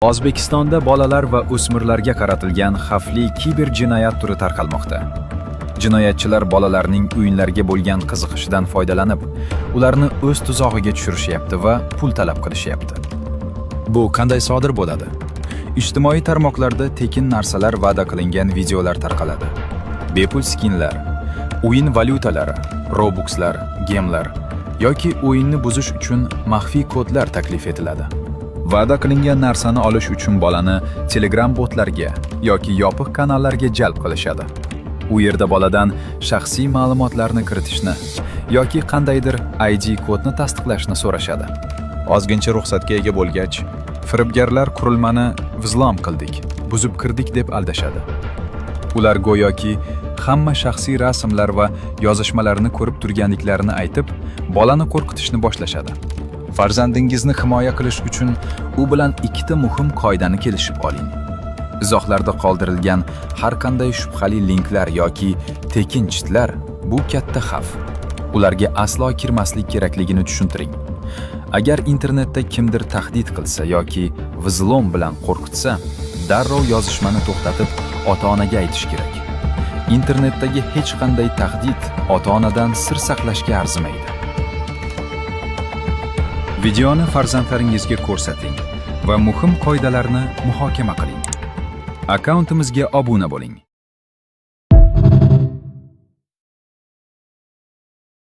O'zbekistonda bolalar va o'smirlarga qaratilgan xavfli kiber jinoyat turi tarqalmoqda. Jinoyatchilar bolalarning o'yinlarga bo'lgan qiziqishidan foydalanib, ularni o'z tuzog'iga tushirishyapti va pul talab qilishyapti. Bu qanday sodir bo'ladi? Ijtimoiy tarmoqlarda tekin narsalar va'da qilingan videolar tarqaladi. Bepul skinlar, o'yin valyutalari, robuxlar, gemlar yoki o'yinni buzish uchun maxfiy kodlar taklif etiladi. Va'da qilingan narsani olish uchun bolani Telegram botlarga yoki yopiq kanallarga jalb qilishadi. U yerda boladan shaxsiy ma'lumotlarni kiritishni yoki qandaydir ID kodni tasdiqlashni so'rashadi. Ozgincha ruxsatga ega bo'lgach, firibgarlar qurilmani взлом qildik, buzib kirdik deb aldashadi. Ular go'yoki hamma shaxsiy rasmlar va yozishmalarni ko'rib turganliklarini aytib, bolani qo'rqitishni boshlashadi. Farzandingizni himoya qilish uchun u bilan ikkita muhim qoidani kelishib oling. Izohlarda qoldirilgan har qanday shubhali linklar yoki tekin chitlar bu katta xavf. Ularga aslo kirmaslik kerakligini tushuntiring. Agar internetda kimdir tahdid qilsa yoki взлом bilan qo'rqitsa, darrov yozishmani to'xtatib, ota-onaga aytish kerak. Internetdagi hech qanday tahdid ota-onadan sir saqlashga arzimaydi. Videoni farzandlaringizga ko'rsating va muhim qoidalarni muhokama qiling. Akkauntimizga obuna bo'ling.